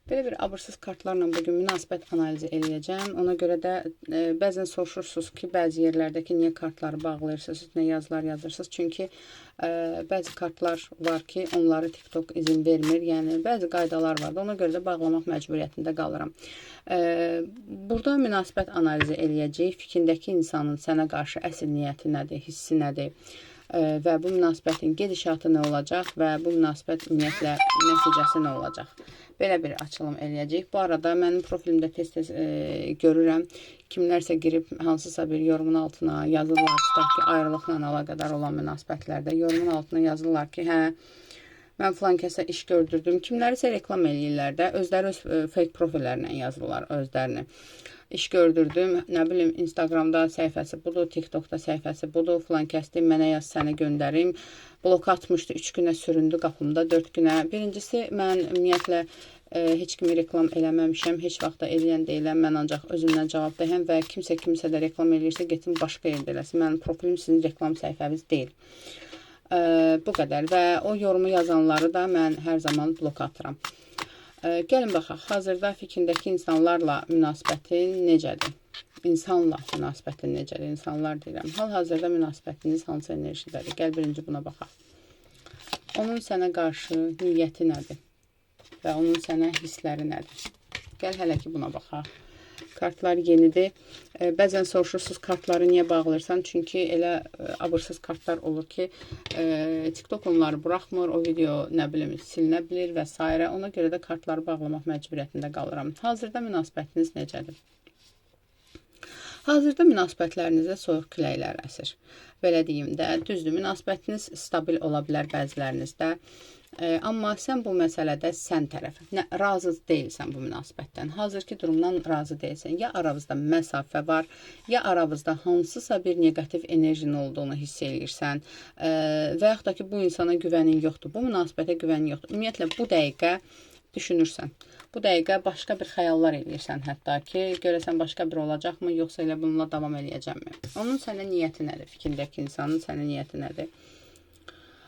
Belə bir abırsız kartlarla bugün münasibət analizi eləyəcəm. Ona görə də bəzən soruşursunuz ki, bəzi yerlərdəki niyə kartları bağlayırsınız, nə yazılar yazırsınız. Çünki bəzi kartlar var ki, onları TikTok izin vermir. Yəni bəzi qaydalar var da, ona görə də bağlamaq məcburiyyətində qalıram. Burada münasibət analizi eləyəcəyik. Fikrindəki insanın sənə qarşı əsl niyyəti nədir, hissi nədir? Və bu münasibətin gedişatı nə olacaq və bu münasibət ümumiyyətlə nəticəsi nə olacaq? Belə bir açılım eləyəcəyik. Bu arada mənim profilimdə tez-tez görürəm, kimlərsə girib hansısa bir yorumun altına yazırlar, tutaq ki, ayrılıqla əlaqədar olan münasibətlərdə yorumun altına yazırlar ki, hə, mən filan kəsə iş gördürdüm. Kimlərisə reklam eləyirlər də, özləri öz fake profillərlə yazırlar özlərini. İş gördürdüm, nə bilim, Instagramda səhifəsi budur, TikTokda səhifəsi budur, filan kəsdi, mənə yaz, səni göndərim. Blok atmışdı, 3 günə süründü qapımda, 4 günə. Birincisi, mən ümumiyyətlə heç kimi reklam eləməmişəm, heç vaxt da eləyən deyiləm, mən ancaq özümdən cavab deyəm və kimsə kimsə də reklam eləyirsə, getsin başqa yerdə eləsin. Mənim profilim sizin reklam səhifəniz deyil. Bu qədər və o yorumu yazanları da mən hər zaman blok atıram. Gəlin baxaq, hazırda fikrindəki insanlarla münasibətin necədir? İnsanla münasibətin necədir? İnsanlar deyirəm. Hal-hazırda münasibətiniz hansı enerjidədir? Gəl birinci buna baxaq. Onun sənə qarşı niyyəti nədir? Və onun sənə hissləri nədir? Gəl hələ ki buna baxaq. Kartlar yenidir. Bəzən soruşursunuz, kartları niyə bağlayırsan? Çünki elə abırsız kartlar olur ki, TikTok onları buraxmır, o video nə bilim silinə bilir və s. Ona görə də kartları bağlamaq məcburiyyətində qalıram. Hazırda münasibətiniz necədir? Hazırda münasibətlərinizdə soyuq küləklər əsir. Belə deyim də, düzdür, münasibətiniz stabil ola bilər bəzilərinizdə. Amma sən bu məsələdə sən tərəf razı deyilsən bu münasibətdən. Hazırki durumdan razı deyilsən. Ya aranızda məsafə var, ya aranızda hansısa bir neqativ enerjinin olduğunu hiss eləyirsən və yaxud da ki, bu insana güvənin yoxdur, bu münasibətə güvənin yoxdur. Ümumiyyətlə, bu dəqiqə düşünürsən. Bu dəqiqə başqa bir xəyallar eləyirsən hətta ki, görəsən başqa bir olacaqmı, yoxsa elə bununla davam eləyəcəmmi? Onun sənə niyyəti nədir? Fikrindəki insanın sənə niyyəti nədir?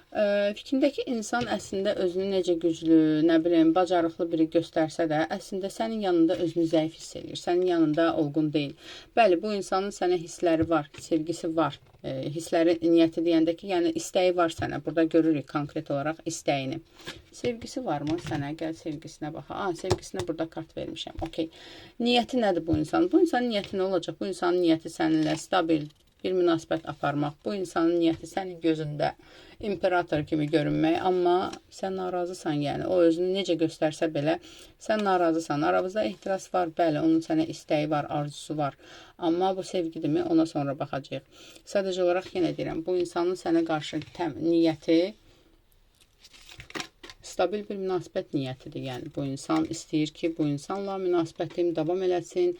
Fikrindəki insan əslində özünü necə güclü, nə bilim, bacarıqlı biri göstərsə də, əslində sənin yanında özünü zəif hiss eləyir. Sənin yanında olğun deyil. Bəli, bu insanın sənə hissləri var, sevgisi var. Hissləri, niyyəti deyəndə ki, yəni istəyi var sənə. Burada görürük konkret olaraq istəyini. Sevgisi varmı sənə? Gəl sevgisinə bax. Sevgisinə burada kart vermişəm. Okey. Niyyəti nədir bu insanın? Bu insanın niyyəti nə olacaq? Bu insanın niyyəti səninlə stabil bir münasibət aparmaq. Bu insanın niyyəti sənin gözündə imperator kimi görünmək, amma sən narazısan, yəni o özünü necə göstərsə belə sən narazısan. Aranızda ehtiras var, bəli, onun sənə istəyi var, arzusu var. Amma bu sevgidirmi, ona sonra baxacağıq. Sadəcə olaraq yenə deyirəm, bu insanın sənə qarşı niyyəti stabil bir münasibət niyyətidir. Yəni bu insan istəyir ki, bu insanla münasibətim davam eləsin,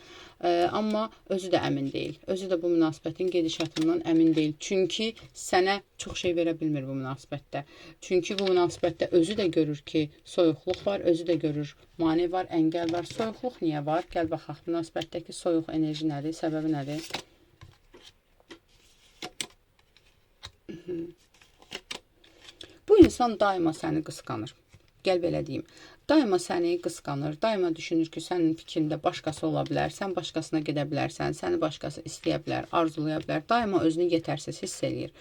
amma özü də əmin deyil. Özü də bu münasibətin gedişatından əmin deyil. Çünki sənə çox şey verə bilmir bu münasibətdə. Çünki bu münasibətdə özü də görür ki, soyuqluq var, özü də görür mane var, əngəl var. Soyuqluq niyə var? Gəl baxaq, münasibətdəki soyuq enerji nədir, səbəbi nədir? Bu insan daima səni qısqanır. Gəl belə deyim. Daima səni qısqanır, daima düşünür ki, sənin fikrində başqası ola bilər, sən başqasına gedə bilərsən, səni başqası istəyə bilər, arzulaya bilər. Daima özünü yetərsiz hiss eləyir.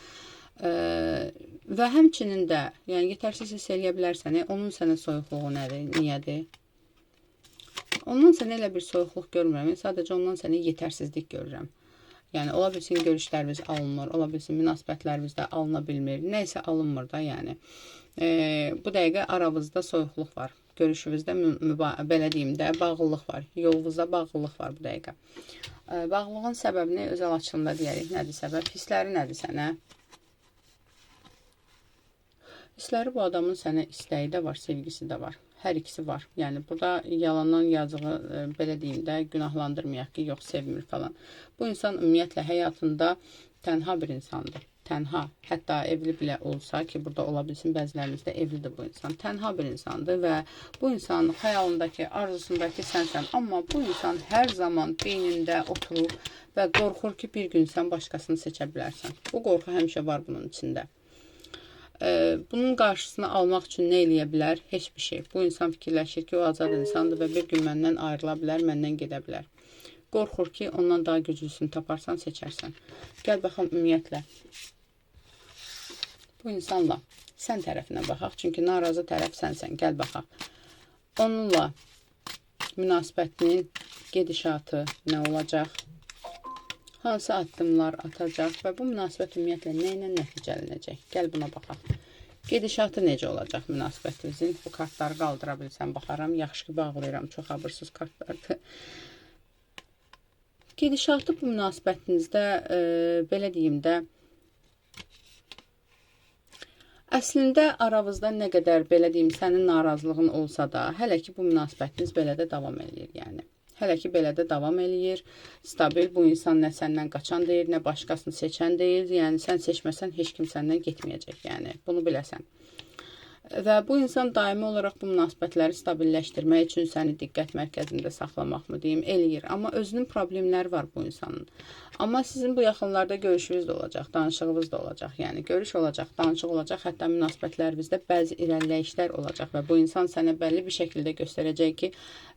Və həmçinin də, yəni yetərsiz hiss eləyə bilərsən, onun sənə soyuqluğu nədir, niyədir? Ondan sənə elə bir soyuqluq görmürəm, sadəcə ondan sənə yetərsizlik görürəm. Yəni, ola bilsin görüşlərimiz alınmır, ola bilsin münasibətlərimiz də alına bilmir, nəysə alınmır da, yəni. Bu dəqiqə aramızda soyuqluq var, görüşümüzdə, belə deyim də, bağlılıq var, yolunuzda bağlılıq var bu dəqiqə. Bağlılığın səbəbini özəl açılımda deyərik, nədir səbəb, hissləri nədir sənə? Hissləri bu adamın sənə istəyi də var, sevgisi də var. Hər ikisi var. Yəni, burada yalandan yazığı, belə deyim də, günahlandırmayaq ki, yox, sevmir falan. Bu insan ümumiyyətlə həyatında tənha bir insandır. Tənha. Hətta evli belə olsa ki, burada ola bilsin, bəzilərimizdə evlidir bu insan. Tənha bir insandır və bu insan xəyalındakı, arzusundakı sənsən. Amma bu insan hər zaman beynində oturur və qorxur ki, bir gün sən başqasını seçə bilərsən. Bu qorxu həmişə var bunun içində. Bunun qarşısını almaq üçün nə eləyə bilər? Heç bir şey. Bu insan fikirləşir ki, o azad insandır və bir gün məndən ayrıla bilər, məndən gedə bilər. Qorxur ki, ondan daha güclüsünü taparsan, seçərsən. Gəl baxım ümumiyyətlə. Bu insanla sən tərəfinə baxaq. Çünki narazı tərəf sənsən. Gəl baxaq. Onunla münasibətinin gedişatı nə olacaq? Hansı addımlar atacaq və bu münasibət ümumiyyətlə nə ilə nəticələnəcək? Gəl buna baxaq. Gedişatı necə olacaq münasibətinizin? Bu kartları qaldıra bilsəm baxaram. Yaxşı ki, bağlayıram. Çox abırsız kartlardır. Gedişatı bu münasibətinizdə, belə deyim də, əslində aranızda nə qədər, belə deyim, sənin narazılığın olsa da, hələ ki bu münasibətiniz belə də davam eləyir, yəni. Hələ ki belə də davam eləyir. Stabil, bu insan nə səndən qaçan deyil, nə başqasını seçən deyil. Yəni sən seçməsən heç kim səndən getməyəcək, yəni bunu biləsən. Və bu insan daimi olaraq bu münasibətləri stabilləşdirmək üçün səni diqqət mərkəzində saxlamaq mı deyim, eləyir. Amma özünün problemləri var bu insanın. Amma sizin bu yaxınlarda görüşünüz də olacaq, danışığınız da olacaq. Yəni görüş olacaq, danışıq olacaq, hətta münasibətlərinizdə bəzi irəliləyişlər olacaq və bu insan sənə bəlli bir şəkildə göstərəcək ki,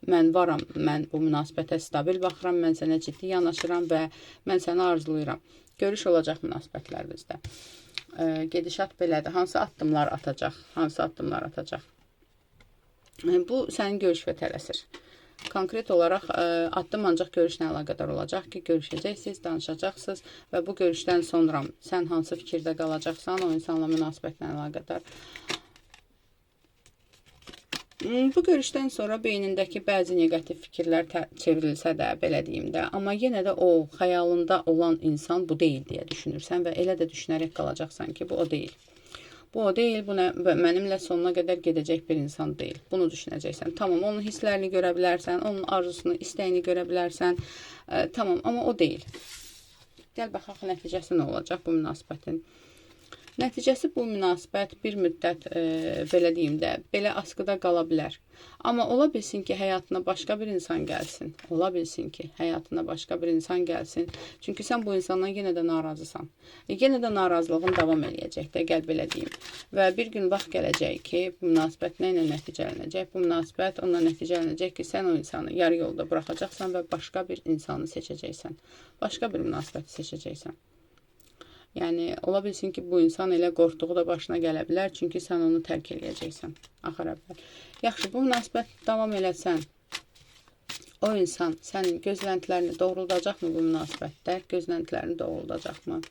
mən varam, mən bu münasibətə stabil baxıram, mən sənə ciddi yanaşıram və mən səni arzulayıram. Görüş olacaq münasibətlərinizdə. Gedişat belədir. Hansı addımlar atacaq? Hansı addımlar atacaq? Bu sənin görüş və tələsir. Konkret olaraq addım ancaq görüşlə əlaqədar olacaq ki, görüşəcəksiniz, danışacaqsınız və bu görüşdən sonra sən hansı fikirdə qalacaqsan o insanla münasibətlə əlaqədar. Bu görüşdən sonra beynindəki bəzi neqativ fikirlər çevrilsə də, belə deyim də, amma yenə də o xəyalında olan insan bu deyil deyə düşünürsən və elə də düşünərək qalacaqsan ki, bu o deyil. Bu o deyil, bu mənimlə sonuna qədər gedəcək bir insan deyil. Bunu düşünəcəksən. Tamam, onun hisslərini görə bilərsən, onun arzusunu, istəyini görə bilərsən. Tamam, amma o deyil. Gəl baxaq, nəticəsi nə olacaq bu münasibətin? Nəticəsi bu münasibət bir müddət, belə deyim də, belə askıda qala bilər. Amma ola bilsin ki, həyatına başqa bir insan gəlsin. Ola bilsin ki, həyatına başqa bir insan gəlsin. Çünki sən bu insandan yenə də narazısan. Yenə də narazılığın davam eləyəcək də, gəl belə deyim. Və bir gün vaxt gələcək ki, bu münasibət nə ilə nəticələnəcək? Bu münasibət onunla nəticələnəcək ki, sən o insanı yarı yolda buraxacaqsan və başqa bir insanı seçəcəksən. Başqa bir münasibəti seçəcəksən. Yəni, ola bilsin ki, bu insan elə qorxduğu da başına gələ bilər, çünki sən onu tərk eləyəcəksən axır əvvəl. Yaxşı, bu münasibət davam eləsən, o insan sənin gözləntilərini doğruldacaqmı bu münasibətdə? Gözləntilərini doğruldacaqmı?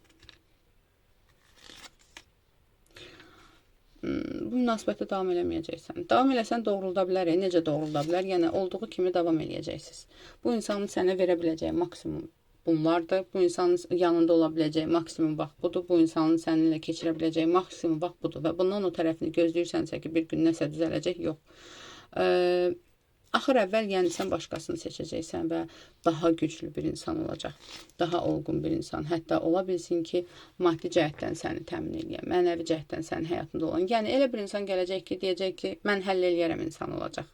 Bu münasibətə davam eləməyəcəksən. Davam eləsən doğrulda bilər. Necə doğrulda bilər? Yəni, olduğu kimi davam eləyəcəksiniz. Bu insanın sənə verə biləcəyi maksimum bunlardır. Bu insanın yanında ola biləcəyi maksimum vaxt budur. Bu insanın səninlə keçirə biləcəyi maksimum vaxt budur. Və bundan o tərəfini gözləyirsənsə ki, bir gün nəsə düzələcək, yox. Axır əvvəl, yəni sən başqasını seçəcəksən və daha güclü bir insan olacaq. Daha olgun bir insan. Hətta ola bilsin ki, maddi cəhətdən səni təmin eləyən, mənəvi cəhətdən sənin həyatında olan. Yəni elə bir insan gələcək ki, deyəcək ki, mən həll eləyərəm insan olacaq.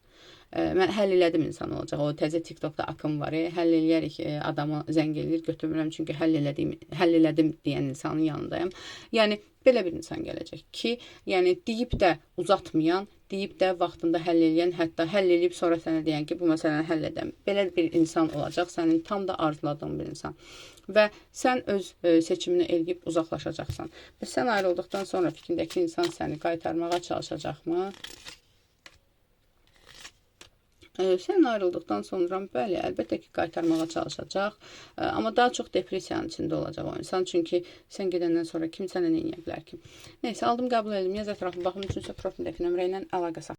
Mən həll elədim insan olacaq. O təzə TikTokda akım var. Həll eləyərik, adamı zəng eləyir, götürmürəm çünki həll elədim deyən insanın yanındayım. Yəni belə bir insan gələcək ki, yəni deyib də uzatmayan, deyib də vaxtında həll eləyən, hətta həll eləyib sonra sənə deyən ki, bu məsələni həll edəm. Belə bir insan olacaq, sənin tam da arzuladığın bir insan. Və sən öz seçimini eləyib uzaqlaşacaqsan. Və sən ayrıldıqdan sonra fikrindəki insan səni qaytarmağa çalışacaqmı? Sən ayrıldıqdan sonra, bəli, əlbəttə ki, qaytarmağa çalışacaq. Amma daha çox depressiyanın içində olacaq o insan. Çünki sən gedəndən sonra kim sənə nə edə bilər ki? Neysə, aldım, qəbul edim. Yaz ətraflı baxım üçünsə profildəki nömrə ilə əlaqə saxla.